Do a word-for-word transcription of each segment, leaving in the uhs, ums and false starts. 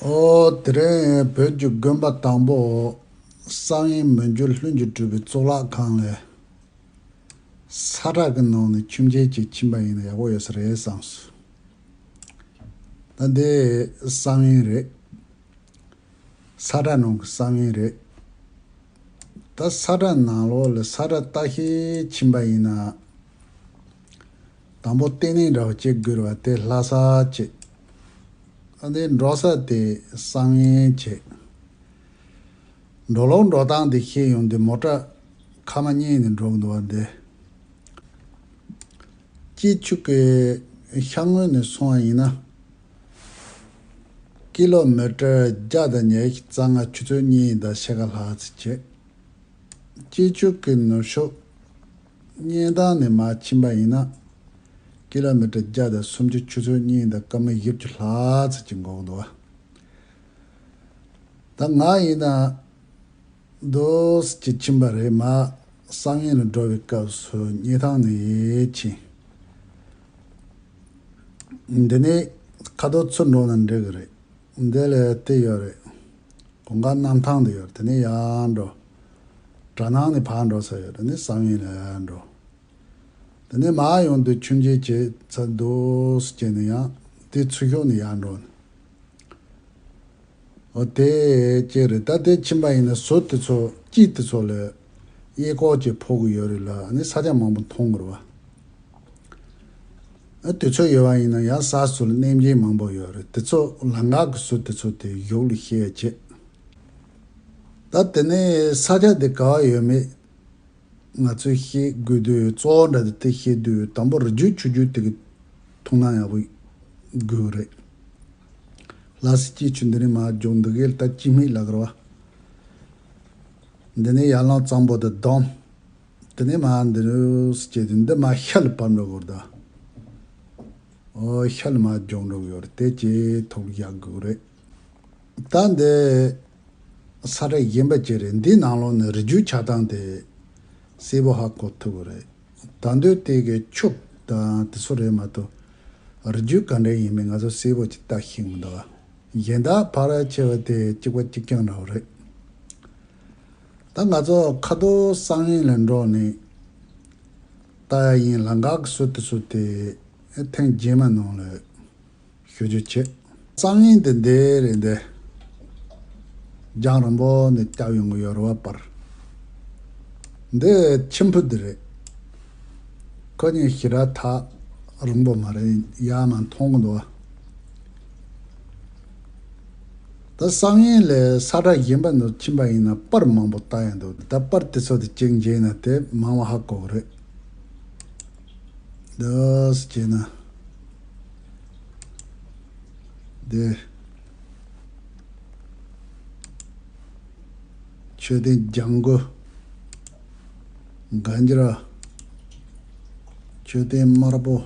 ཨོ། དེ་རིང་བོད་ཀྱི་དགོན་པ་དང་པོ་གསང་བའི་མི་འགྱུར་ལྷུན་གྱིས་གྲུབ་པའི་གཙུག་ལག་ཁང་ལ། ས་བཀྲ་གི་ནང་ནས་ཁྱིམ་ཆས་ཅིག་ཕྱིན་པ་ཡིན་ན་ཡག་པོ་ཡོད་ས་རེད་བསམས་སོང་། ད་འདི་གསང་བ་རེད། ས་བཀྲ་ནང་གི་གསང་བ་རེད། ད་ས་བཀྲ་ནང་ལོགས་ལ་ས་བཀྲ་ལྟ་ཤེས་ཕྱིན་པ་ཡིན་ན། དང་པོ་ལྟེ་གནས་འདྲ་བོ་གཅིག་དགོས་རེད་བ། དེ་ལྷ་ས་གཅིག་ཨ་ནི་འགྲོ་ས་དེ་གསང་བ་གཅིག་འགྲོ་ལུགས་འགྲོ་སྟངས་དེ་ཤེས་ཡོང་དུས་མོ་ཊ་ཁ་མ་ཉན་ནས་འགྲོ་གི་འདུག་བ། འདི་སྐྱིད་ཆུ་གི་ཤར་ངོས་ནས་སོང་བ་ཡིན་ན། ཀི་ལོ་མི་ཊར་བརྒྱ་དང་ཉི་ཤུ་རྩ་ལྔ་ཆུ་ཚོད་གཉིས་དང་ཕྱེད་ཀ་ལྷག་ཙམ་བྱེད། སྐྱིད་ཆུ་གི་ནུབ་ཕྱོགས་གཉན་ཐང་ནས་མར་ཕྱིན་པ་ཡིན་ན། ཀི་ལོ་མི་ཊར་བརྒྱ་དང་སུམ་ཅུ་ཆུ་ཚོད་གཉིས་དང་སྐར་མ་བཞི་བཅུ་ལྷག་ཙམ་ཅིག་འགོར་གི་འདུག་བ། ད་ང་ཡིན་ན་རྡོ་སི་ཅིག་ཕྱིན་པ་རེད། མར་གསང་བ་ལ་འགྲོ་བའི་སྐབས་སུ་གཉན་ཐང་ནས་ཕྱིན། འདི་ནས་ཁ་ཐོར་ཚུར་འགྲོ་ན་འགྲིག་གི་རེད། འདི་ལ་དེ་ཡོད་རེད། གོང་དཀར་གནམ་ཐང་དུ་ཡོད་རེད། དེ་ནས་ཡར་འགྲོ། གྲ་ནང་ནས་ཕར་འགྲོ་ས་ཡོད་རེད། ནས་གསང་བ་ལ་ཡར་འགྲོ། དེ་ནས་མར་ཡོང་དུས་ཆུ་མཇལ་བྱས་ཚར་རྡོ་སི་བྱས་ནས་ཡང་དེ་ཚུར་ཤོག་ནས་ཡར་འགྲོ། འོ་དེ་ཅེ་རེད། ད་དེ་ཕྱིན་པ་ཡིན་ན་ཟུར་དེ་ཚོ་དཀྱིལ་དེ་ཚོ་ལ་གཡས་སྐོར་གྱི་ཕོག་གི་ཡོད་རེད་ལ། ནི་ས་ཆ་མང་པོ་མཐོང་གི་རེད་བ། ཨ་དུས་ཚོད་ཡོད་པ་ཡིན་ན་ཡང་ས་སུ་ལ་གནས་མཇལ་མང་པོ་ཡོད་རེད། དེ་ཚོ་ལམ་ཁ་གི་ཟུར་དེ་ཚོ་དེ་གཞུག་ལ་བཤད་བྱེད། ད་དེ་ནས་ས་ཆ་དེ་ག་བ་ཡོད་མེད་ང་ཚོས་ཤེས་དགོས་དུས། གཙོ་བོ་འདྲ་དེ་དེ་ཤེས་དུས་དང་པོ་རི་རྒྱུད་ཆུ་རྒྱུད་དེ་གི་མཐོང་སྣང་ཡག་པོ་དགོས་རེད། ལྷ་ས་སྐྱིད་ཆུ་འདི་ནས་མར་རྒྱུག་འདི་གའི་ད་སྐྱིད་སྨད་ལ་གར་བ། འདི་ནས་ཡར་ལངས་གཙང་པོ་དང་སྡོམ། དེ་ནས་མར་འདི་རུ་སྐྱེས་དུས་འདི་མར་ཤར་ལ་བབས་འགྲོ་དགོས་རེད་ད། ཨོ་ཤར་ལ་མར་རྒྱུག་འགྲོ་གི་ཡོད་རེད། དེ་ཅིག་ཐུགས་ལ་བཞག་དགོས་རེད། ད་འདི་ས་བཀྲ་གཞན་པ་ཅིག་རེད། འདིའི་ནང་ལོགས་ནས་རི་རྒྱུད་ཆགས་སྟངས་དེ་གསལ་པོ་ཧ་གོ་ཐུབ་ཀྱི་རེད། ད་འདོད་དེ་གི་ཆུ་དང་དེ་ཚོ་རེད་མ་གཏོགས་རི་རྒྱུད་ག་འདྲ་ཡིན་མིན་ང་ཚོ་གསལ་པོ་ཅིག་ལྟ་ཤེས་མི་འདུག་ག་གཞན་དག་ཕལ་ཆེ་བ་དེ་གཅིག་པ་གཅིག་རྐྱང་འདྲ་བོ་རེད། ད་ང་ཚོ་ཁ་ཐོར་གསང་བ་ལ་འགྲོ་ནས་ལྟ་ཡ་ཡིན། ལམ་ཁ་གི་ཟུར་དེ་ཚོ་དེ་ཐེངས་རྗེས་མ་ནང་ལ་ཞུ་རྒྱུ་བྱེད། གསང་བ་དེ་འདི་རེད། འདི་རྒྱང་རིང་པོ་ནས་བརྒྱབ་ཡོང་གི་ཡོད་རེད་བ། པར་འདི་མཆིམས་ཕུ་འདི་རེད། ཁོ་གཉིས་ཞེ་དྲག་ཐག་རིང་པོ་མ་རེད། ཡར་མར་མཐོང་གི་འདུག་བ། ད་གསང་བ་ལས་ས་བཀྲ་གཞན་པ་ནང་ཕྱིན་པ་ཡིན་ན་པར་མང་པོ་བལྟ་ཡ་འདུག་ད་པར་དེ་ཚོ་དེ་གཅིག་མཇལ་ན་དེ་མང་བ་ཧ་གོ་གི་རེད། འདི་བྱས་ན་འདི་མཆོད་རྟེན་ལྗང་གུ། གན་ཇ། མཆོད་རྟེན་དམར་པོ།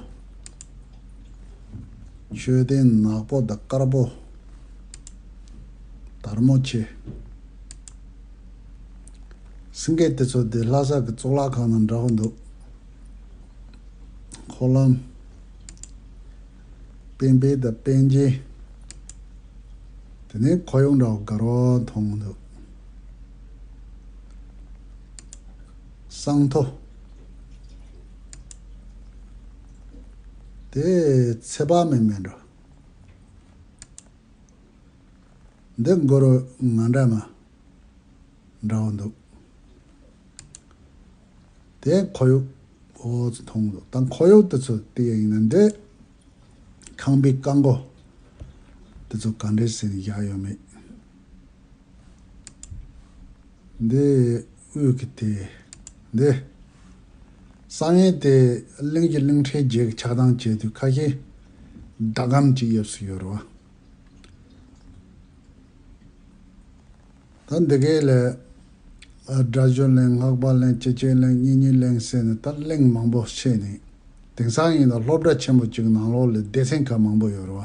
མཆོད་རྟེན་ནག་པོ་དང་དཀར་པོ། དར་མོ་ཆེ། སེང་གེ་དེ་ཚོ་དེ་ལྷ་ས་གི་གཙུག་ལག་ཁང་ནང་འདྲ་བོ་འདུག་འཁོར་ལམ། པཎ་པའི་དང་པཎ་ཆེན། དེ་ནས་ཁོར་ཡུག་འདྲ་བོ་དགའ་རབ་མཐོང་གི་འདུག་གསང་ཐོ། དེ་ཚེ་དཔག་མེད་མེད་འགྲོ། འདི་མགོ་རུ་ང་འདྲ་མ་འདྲ་བོ་འདུག་དེ་ཁོར་ཡུག་འོ་ཙམ་མཐོང་འདུག་ད་ཁོར་ཡུག་དེ་ཚོ་དེ་ཡིན་ན་འདི་ཁང་པའི་རྐང་མགོ་དེ་ཚོ་ག་འདྲས་ཟེར་ནས་བཞག་ཡོད་མེད། འདི་དབུས་ཀྱི་དེ། འདི་གསང་བ་དེ་གླིང་བཞི་གླིང་ཕྲན་བརྒྱད་ཀྱི་ཆགས་སྟངས་བྱས་དུས་ཁ་ཤས་ཟླ་གམ་གྱི་དབྱིབས་སུ་ཡོད་རེད་བ། ད་འདི་གའི་ལས་སྒྲ་སྒྱུར་གླིང་། སྔགས་པ་གླིང་། སྐྱེ་ཆེན་གླིང་། གཉེན་ཉེ་གླིང་ཟེར་ནས་ད་གླིང་མང་པོ་ཕྱེ་ནས། དེང་སང་ཡིན་ན་སློབ་གྲྭ་ཆེན་པོ་གཅིག་ནང་ལོགས་ལ་སྡེ་ཚན་ཁག་མང་པོ་ཡོད་རེད་བ།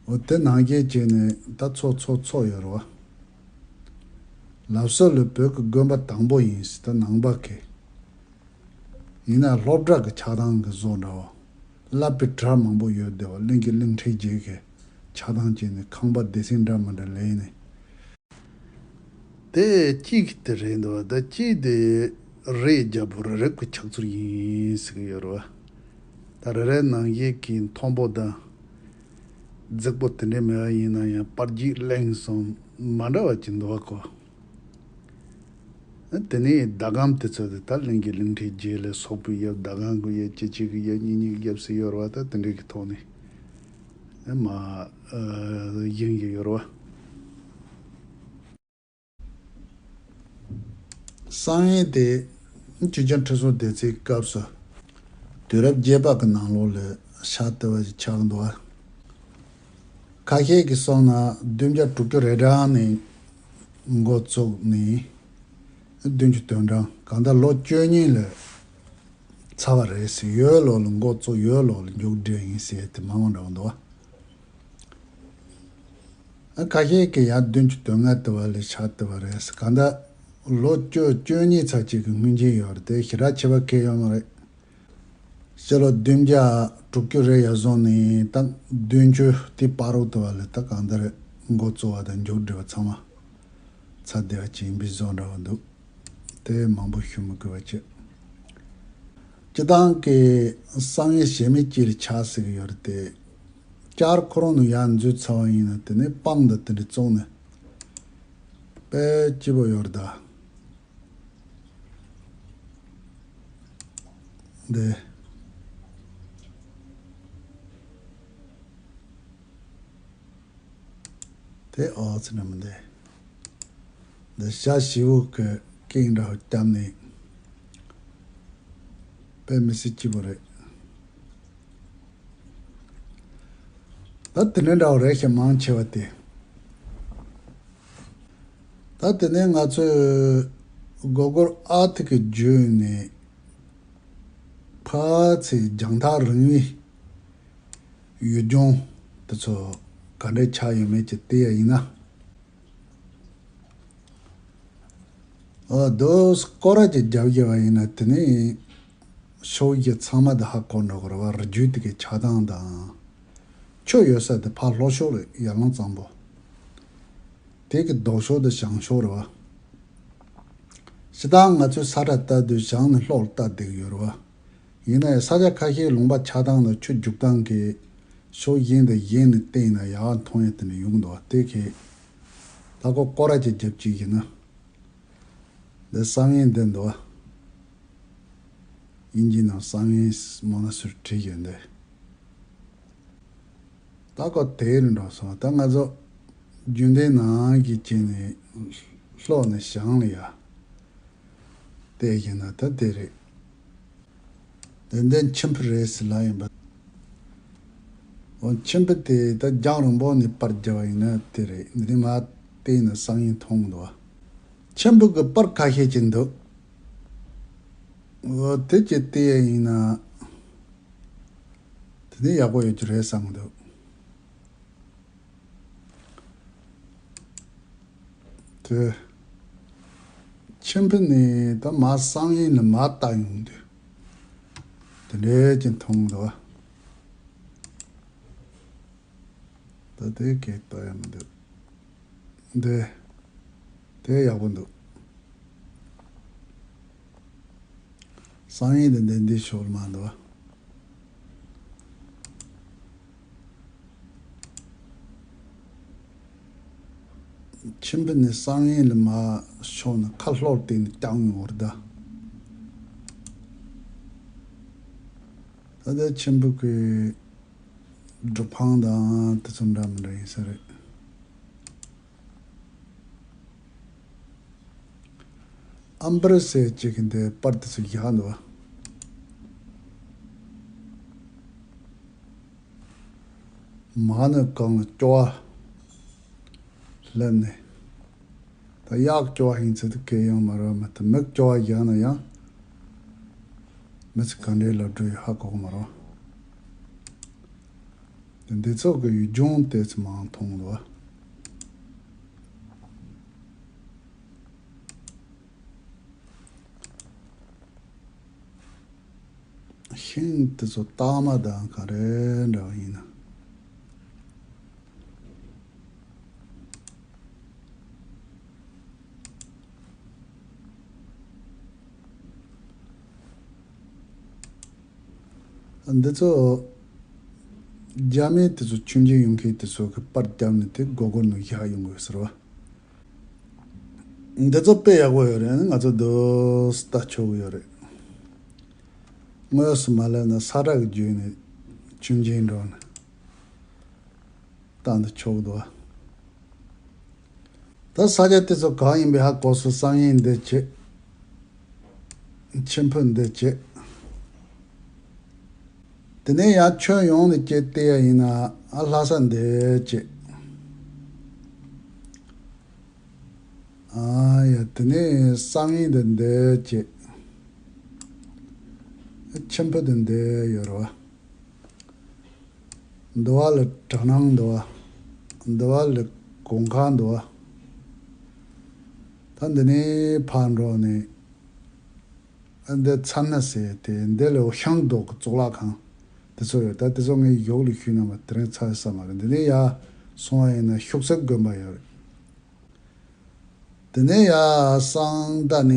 འོ་དེ་ནང་བཞིན་བྱས་ནས་ད་ཚོགས་ཚོགས་ཚོགས་ཡོད་རེད་བ། ལབ་སྲོལ་ལ་བོད་ཀྱི་དགོན་པ་དང་པོ་ཡིན་ཟེར། ད་ནང་པ་གི་ཡིན་ན་སློབ་གྲྭ་གི་ཆགས་སྟངས་ཀྱི་བཟོ་འདྲ་བ། བསླབ་པའི་གྲྭ་མང་པོ་ཡོད་བསྡད་བ། གླིང་བཞི་གླིང་ཕྲན་བརྒྱད་ཀྱི། ཆགས་སྡང་བྱས་ནས་ཁང་པ་སྡེ་ཚན་འདྲ་མི་འདྲ་ལས་ནས། དེ་གཅིག་དེ་རེད་འདུག་ད་གཅིག་དེ་རི་རྒྱལ་པོ་རི་རབ་ཀྱི་ཆགས་ཚུལ་ཡིན་ཟེར་གྱི་ཡོད་རེད་བ། ད་རི་རབ་ནང་བཞིན་གྱི་མཐོན་པོ་དང་རྫིག་པོ་དེ་འདྲ་མེད་པ་ཡིན་ན་ཡང་པར་རྒྱུག་གླིང་གསུམ་མ་འདྲ་བ་ཅིག་འདུག་བ་ཁོ། དེ་ནས་ཟླ་གམ་དེ་ཚོ་དེ་ད་གླིང་གི་གླིང་ཕྲན་བརྒྱད་ལས་སོག་པོའི་ཡབ། ཟླ་གམ་གྱི་ཡབ། སྐྱིད་ཆུ་གི་ཡབ། གཉན་ཉེ་གི་ཡབ་ཟེར་ཡོད་རེད་བ། ད་དེ་འདྲ་གི་ཐོག་ནས་མ་ཡིན་གྱི་ཡོད་རེད་བ། བསམ་ཡས་དེ་ཆོས་རྒྱལ་ཁྲི་སྲོང་ལྡེ་བཙན་སྐབས་སུ་དུས་རབས་བརྒྱད་པ་གི་ནང་ལོགས་ལ་ཤར་ལྟེ་བ་ཞིག་ཆགས་འདུག་ཁ་ཤས་ཀྱིས་གསུངས་ན་བདུན་བརྒྱ་དྲུག་ཅུ་རེ་གྲངས་ནས་འགོ་བཙུགས་ནས་བདུན་ཅུ་དོན་གྲངས། གང་ལྟར་ལོ་བཅུ་གཉིས་ལ་ཚར་བ་རེད་ཟེར། ཡོས་ལོ་ལ་འགོ་བཙུགས། ཡོས་ལོ་ལ་མཇུག་སྒྲིལ་ཡིན་ཟེར་དེ་མང་པོ་འདྲ་བོ་འདུག་ཁ་ཤས་ཀྱིས་ཡང་བདུན་ཅུ་དོན་ལྔ་ལྟེ་བ་ལ་ཤར་ལྟེ་བ་རེད་ཟེར། གང་ལྟར་ལོ་བཅུ་བཅུ་གཉིས་ཚར་གཅིག་གི་སྔོན་རྗེས་ཡོད་རེད། དེ་ཞེ་དྲག་ཁྱད་པར་གང་ཡང་ཡོད་མ་རེད། སྤྱི་ལོ་བདུན་བརྒྱ་དྲུག་ཅུ་རེ་ཡར་སོང་ནས་ད་བདུན་ཅུ་དེའི་བར་དུ་བ་ལ་ད་གང་ལྟར་འགོ་བཙུགས་པ་དང་མཇུག་སྒྲིལ་བ་ཚང་མ་ཚར་བསྡད་པ་ཅིག་ཡིན་པའི་བཟོ་འདྲ་བོ་འདུག་དེ་མང་པོ་ཞུ་མི་དགོས་པ་བྱས། སྤྱིར་བཏང་གི་བསམ་ཡས་གཞལ་མེད་དཀྱིལ་ལ་ཆགས་ཟེར་གྱི་ཡོད་རེད་དེ། ལྕགས་རི་ཁོ་རང་ནང་ཡར་འཛུལ་ཚར་བ་ཡིན་ན་དེ་ནས་སྤང་དང་དེ་འདྲ་བཙུགས་ནས་དཔེ་སྐྱིད་པོ་ཡོད་རེད་ད། འདི། དེ་ཨོ་ཙི་ནམ་འདི། འདི་ཞྭ་བཞི་པོ་གི་ཀེང་འདྲ་བོ་བརྒྱབ་ནས་དཔེ་མི་སྲིད་སྐྱིད་པོ་རེད། ད་དེ་འདྲ་འདྲ་བོ་རེད་ཤག་མང་ཆེ་བ་དེ། ད་དེ་ནས་ང་ཚོས་སྒོར་སྒོར་ཨ་ཐི་གི་བརྒྱུད་ནས་ཕར་ཚུར་རྒྱང་ཐག་རིང་བའི་ཡུལ་ལྗོངས་དེ་ཚོ་ག་འདྲས་ཆགས་ཡོད་མེད་ཀྱི་བལྟས་ཡ་ཡིན་ན། ཨ་དོ་སྐོར་ར་ཅིག་རྒྱབ་ཡོད་པ་ཡིན་ན་དེ་ནས་ཕྱོགས་བཞི་ཚང་མ་དེ་ཧ་གོ་འགྲོ་གི་རེད་བ། རི་རྒྱུད་དེ་གའི་ཆགས་སྟངས་དང་། ཆུ་ཡོད་ས་དེ་ཕར་ལྷོ་ཕྱོགས་རེད། ཡར་ཀླུང་གཙང་པོ། དེ་གི་ལྡོག་ཕྱོགས་དེ་བྱང་ཕྱོགས་རེད་བ། སྤྱིར་བཏང་ང་ཚོས་ས་ཁྲ་ལྟ་དུས་བྱང་ནས་ལྷོ་ལ་ལྟ་བསྡད་ཀྱི་ཡོད་རེད་བ། ཡིན་ན་ཡང་ས་ཆ་ཁ་ཤས་ལུང་པ་ཆགས་སྟངས་དང་ཆུ་རྒྱུག་སྟངས་ཀྱིས་ཕྱོགས་གཞན་དང་གཞན་ནས་བལྟས་ན་ཡག་མཐོང་ཡ་དེ་འདྲ་ཡོང་གི་འདུག་བ། དེ་གི་ད་ཁོ་སྐོར་ར་ཅིག་རྒྱབ་ཅིག་ཡིན་ན། འདི་བསམ་ཡས་འདི་འདུག་བ། དབྱིན་ཇིའི་ནང་བསམ་ཡས་མོ་ན་སུ་རི་བྲིས་ཡོད་འདི། ད་ཁོ་དེ་རུ་འགྲོ་སོང་། ད་ང་ཚོ་རྒྱུན་ལྡན་ནང་གི་བྱས་ནས་ལྷོ་ནས་བྱང་ལ་ཡ་བལྟས་ཡིན་ན་ད་དེ་རེད། དེ་འདི་མཆིམས་ཕུ་རེད་ཟེར་ལབ་ཡིན་པ། འོ་མཆིམས་ཕུ་དེ་ད་རྒྱང་རིང་པོ་ནས་པར་བརྒྱབ་པ་ཡིན་ན་དེ་རེད། འདི་མར་བལྟས་ན་བསམ་ཡས་མཐོང་གི་འདུག་བ། མཆིམས་ཕུ་གི་པར་ཁ་ཤས་ཅིག་འདུག་འོ་དེ་ཅིག་བལྟས་ཡ་ཡིན་ན། དེ་ནས་ཡག་པོ་ཡོད་ཀྱི་རེད་བསམ་གྱི་འདུག་དེ། མཆིམས་ཕུ་ནས་ད་མར་བསམ་ཡས་ལ་མར་ལྟ་ཡོང་དུས། དེ་འདྲས་ཀྱི་མཐོང་གི་འདུག་བ། ད་དེ་གས་ལྟ་ཡ་མི་འདུག་འདི། དེ་ཡག་པོ་འདུག་བསམ་ཡས་དེ་འདི་འདི་ཤོར་མ་འདུག་མཆིམས་ཕུ་ནས་བསམ་ཡས་ལ་མར་ཤོར་ནས་ཁ་ལྷོར་བལྟས་ནས་བརྐྱངས་ཡོང་བར་གདའ། ད་ལྟ་མཆིམས་ཕུ་གི་སྒྲུབ་ཁང་དང་དེ་ཚོ་འདྲ་མི་འདྲ་ཡིན་ས་རེད། ཨམ་བར་ཟེར་གཅིག་གི་འདི་པར་དེ་ཚོ་བཞག་འདུག་མ་ཎི་གང་ལ་སྐྱོ་བ་ལབ་ནས། ད་གཡག་སྐྱོ་བ་ཡིན་ཚེ་དེ་གས་ཡང་མ་རེད་མ་གཏོགས་མི་སྐྱོ་བ་བཞག་ན་ཡང་མི་ཚེ་ག་འདྲའི་ལབ་འགྲོ་ཡོད་ཧ་གོ་གི་མ་རེད། འདི་ཚོ་གི་ཡུལ་ལྗོངས་དེ་ཚོ་མང་མཐོང་འདུག་ཤིང་དེ་ཚོ་སྟག་མ་དང་ག་རེ་འདྲ་བ་ཡིན་ན། འདི་ཚོ་རྒྱ་མི་དེ་ཚོ་ཆུང་ཆུང་ཡོང་མཁན་དེ་ཚོ་གི་པར་བརྒྱབ་ནས་དེ་སྒོར་སྒོར་ནང་བཞག་ཡོང་དགོས་ཟེར་བ། འདི་ཚོ་དཔེ་ཡག་པོ་ཡོད་རེད། ང་ཚོ་འདི་ལྟ་ཆོག་གི་ཡོད་རེད། དངོས་སུ་མ་སླེབས་ན་ས་ཁྲ་གི་བརྒྱུད་ནས་ཆུང་ཆུང་འགྲོ་ནས་ལྟ་འདི་ཆོག་གི་འདུག་བ། ད་ས་ཆ་དེ་ཚོ་གང་ཡིན་པའི་ཧ་གོ་སོང་། གསང་ཡིན་འདི་བྱེད། མཆིམས་ཕུ་འདི་བྱེད། དེ་ནས་ཡང་ཁྱོན་ཡོངས་ནས་བྱེད་བལྟས་ཡ་ཡིན་ན། ཨ་ལྷ་ས་འདི་བྱེད། ཨ་ཡ། དེ་ནས་གསང་ཡིན་འདི་འདི་བྱེད། མཆིམས་ཕུ་འདི་འདི་ཡོད་རེད་བ། འདི་བ་ལ་གྲ་ནང་འདི་བ། འདི་བ་ལ་གོང་ཁ་འདི་བ། ད་འདི་ནས་ཕར་འགྲོ་ནས་འདི་ཚ་ན་ཟེར་དེ། འདི་ལ་ཤང་རྡོ་གི་གཙུག་ལག་ཁང་དེ་ཚོ་ཡོད། ད་དེ་ཚོ་ངས་ཡོག་ལ་ཞུས་ན་མ་དེ་རིང་ཚར་ས་མ་རེད། འདི་ནས་ཡར་སོང་བ་ཡིན་ན་ཤུག་གསེབ་དགོན་པ་ཡོད་རེད། དེ་ནས་ཡར་སང་ད་ནས་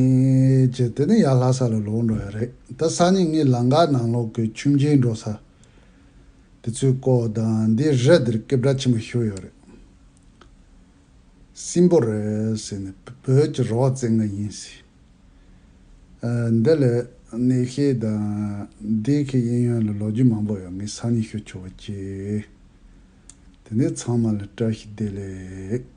བྱས། དེ་ནས་ཡར་ལྷ་ས་ལ་ལོག་འགྲོ་ཡ་རེད། ད་སང་ཉིན་ངས་ལམ་ཁ་ནང་ལོགས་ཀྱི་ཆུང་ཆུང་འགྲོ་ས་དེ་ཚོའི་སྐོར་དང་། འདི་རི་འདིར་སྐད་གྲགས་ཆེན་པོ་ཞིག་ཡོད་རེད། སྲིན་པོ་རི་ཟེར་ནས་བོད་ཀྱི་རི་བོ་རྩེ་ལྔ་ཡིན་ཟེར། ཨ། འདི་ལ་གནས་བཤད་དང་འདི་གི་གཡས་གཡོན་ལ་ལོ་རྒྱུས་མང་པོ་ཡོད། ངས་སང་ཉིན་ཞུ་ཆོག་པ་བྱེད། དེ་ནས་ཚང་མ་ལ་བཀྲ་ཤིས་བདེ་ལེགས།